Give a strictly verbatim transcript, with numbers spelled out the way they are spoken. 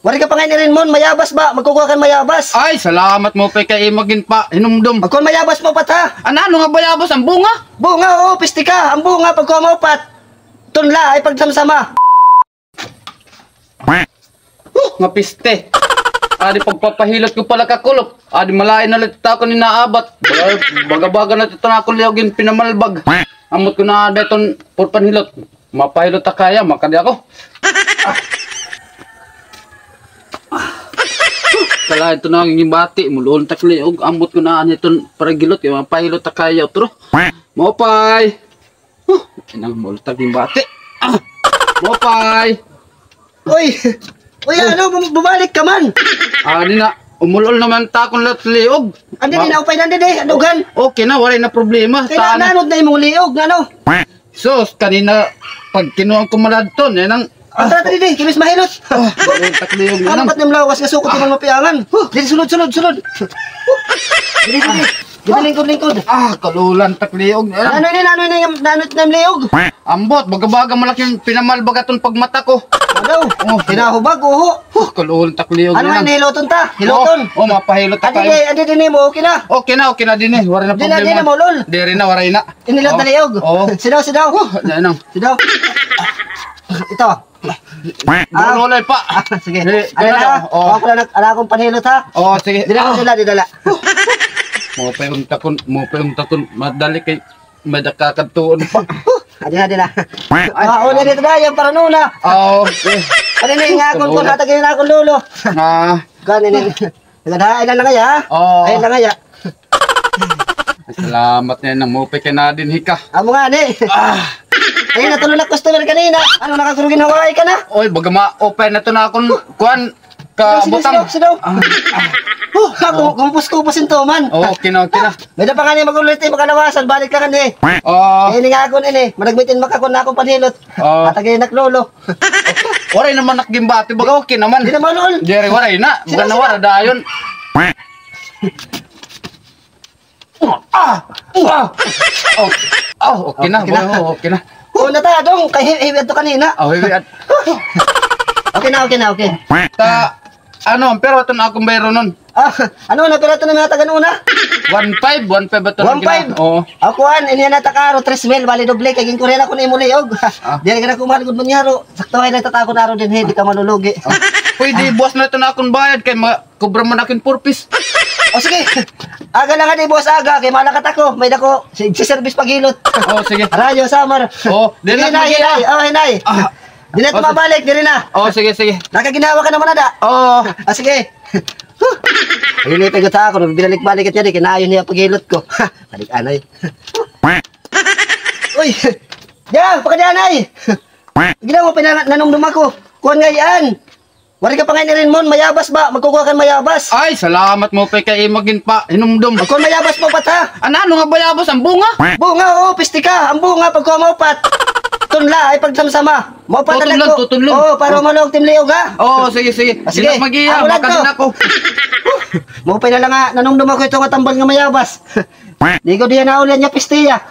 Waray ka pa ngay-an irin, Mon, mayabas ba? Magkukuha ka hin mayabas. Ay, salamat, maupay kay imo ginpahinumdom. Magkuha hin mayabas, maupat, ha? Ano, ano nga bayabas? An bunga? Bunga, oo, pisti ka. An bunga, pagkuha, maupat. Tunla, ay pagsamsama. Huh, nga piste. Adi pagpapahilot ko pala kakulop. Adi malain na la it akon inaabat. Baga, baga-baga na ito na akon liog hin pinamalbag. Ambot ko na ada iton purpanhilot. Mapahilot ta kaya, makadi ako. Kalain to na an ginbati, muluol it ak liog, ambot ko na an iton paraghilot, kay mapahilot ta kaya utro. Maupay. Huh, inang muluol it ak ginbati. Ah, maupay. Uy, uy, ano, bum-, bumalik ka man. Ah, di na, umul-ol naman it akon liog. Andi, di na, upay na, andi, di, adugan. Okay na, waray na problema. Kay na, nanod na imong liog, ano? Sus, kanina, pagkinuha ko maladton, eh, nang... Ang tara, tara, di, kimis mahilot. Ah, balon takliog na lang. Ano ba't niyang lawas nga sukot naman mapiangan? Huh, di, sulod, sulod, sulod. Di, di, di. Di, lingkod, lingkod. Ah, kalulan takliog na lang. Ano ini, ano ini, ano ini, liog? Ambot, baga-baga malaki an pinamalbag aton pagmata ko. Ano? Oh. Kinahubag, uho. Huh, kalulan takliog na lang. Ano nga, hiloton ta? Hiloton? Oh, oh, mapahilot ta kayo. Adi, adi, di mo, okay na? Okay na, okay na din eh. Waray na problema. Di na, di na, maulol. Diri na, waray na. Inilot na liog. Oo. Sidaw, sidaw. Oh, na lang. Sidaw. Ito. Dulolay pa. Ah, sige. Ano na? Oh. Ako na, ala akong panhilot, ha? Oh, sige. Dila, dila, dila. Mo pa yung takon, mo pa yung takon. Madali kay may nakakadtuon pa. Adi na, adi na. Ah, una dito na, yung paranuna. Oo. Ano na yung akong kun hatagin na akong lolo? Ah. Kuan ini. Nagadahay na lang kaya, ha? Oo. Ay, lang kaya. Salamat na yan, nang maupay ka na dinhi ka. Amo nga, ni. Ah. Ay, natulog na customer kanina. Ano, nakakurugin Hawaii ka na? Oy, baga maupay na to na akong kuan, kabutang. Sidaw, sidaw, sidaw. Ah, ah. Huh, ako, kumpus-kumpus ito man. Oo, okay na, okay na. May da pa nga ni mag-ulit, eh, makalawasan, balik ka nga ni. Oo. Eh, ini nga ako, ini, managmitin makakon na akong panhilot. Oo. At agayin ak lolo. Waray naman ak gimbati, baga okay naman. Di naman, ol. Diri, waray na. Baga nawara dayon. Ah! Ah! Oh, oh, okay na, okay na. Oh, okay na. Oh, nata, dong, kay hi-, hiwi adto kanina. Oh, hiwi ad- Okay na, okay na, okay. Ta, ano, pero aton akong bayronon. Ah, ano na, pero ito na mga taga una? One five, one five ato. One five? Oo. Ako, an, ini na takaro, tres mil, bali doble, kay ginkurya na ko na imo liog. Ah. Diri ka na kumahal, gud mo niya, ro. Sakto ay nagtatako na ro din, he, di ka malulugi. Ah. Pwede, buwas na ito na akong bayad, kay ma-, Kubra man akin purpose. O sige. Aga lang nga di, buwas aga, kay malakat ako. May dako, si, si service paghilot. O, sige. Radyo, Samar. O, diri na, hinay, hinay. O, hinay. Ah. Diri na tumabalik, diri na. O, sige, sige. Nakaginawa ka naman, ada. O. Ah, sige. Ayun, ito, ito ako. Binalik-balik ka niya, di, kinayon niya paghilot ko. Balik, anay. Uy! Diyan, pakadianay! Ginawa, pinananumdum ako. Kuan nga iyan. Wari ka pa ngay-an irin, Mon, mayabas ba? Magkukuha ka hin mayabas. Ay, salamat mo pa kay imo ginpahinumdom. Magkuha mayabas mo, pat, ha? Ano, ano nga bayabas? Ang bunga? Bunga, oo, pisti ka. Ang bunga, pagkuha mo, pat. Tunla, ay pagsamsama. Mo, pat, tutunlon, tutunlon. Oo, para malog timliog, ha? Oo, sige, sige. Ah, sige. Mag-iya, ako lang makadin to. Ako. Mo pa na lang nga, nanumdum ako ito nga tambal nga mayabas. Di ko diyan na ulan niya, pisti, ha?